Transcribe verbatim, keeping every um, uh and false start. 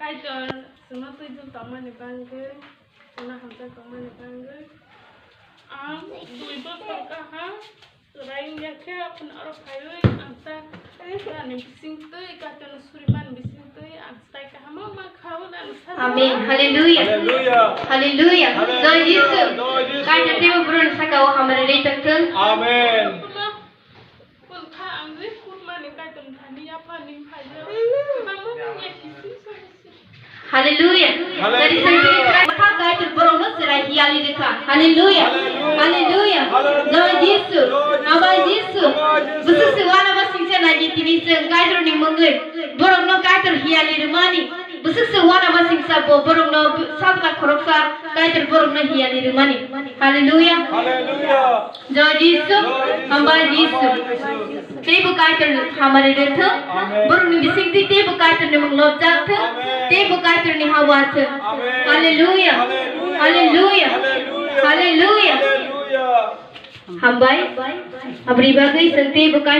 Kaitor, chwngno twijwk tongmani bagwi, chwngno hamjak tongmani bagwi. Ang dui bosor kaham chwrai wngya khe, aphano aro phaiwi ang ta ani bisingtwi, Kaitorno surimani bisingtwi ang chwrai kaham wngma kha hwnwi ang sakha. Amen. Hallelujah. Hallelujah. Hallelujah. Hallelujah. Joy Jisu. Joy Jisu. Kaitor teibo borokni saka o hamari rwi tongthung. Amen. Hallelujah. Hallelujah. Kaitor borokno chwrai hiyali rwkha. Hallelujah. Hallelujah. Hallelujah. Joy Jisu. Joy Jisu. Hambai Jisu. Hambai Jisu. Bwswk se uanama singcha nai di tini chwng Kaitorni mungwi. Borokno Kaitor hiyali rwmani. Bwswk se uanama singcha bo borokno sajla khoroksa Kaitor borokno hiyali rwmani. Hallelujah. Hallelujah. Joy Jisu, hambai Jisu. Teibo Kaitor hamari rwthung. Amen. Borokni bisingtwi teibo Kaitorni mung lobjak thung. Amen. Teibo Kaitorni haba thung. Amen. Hallelujah. Hallelujah. Hallelujah. Hallelujah. Hallelujah. Hambai. Abri bagwi chwng teibo Kaitor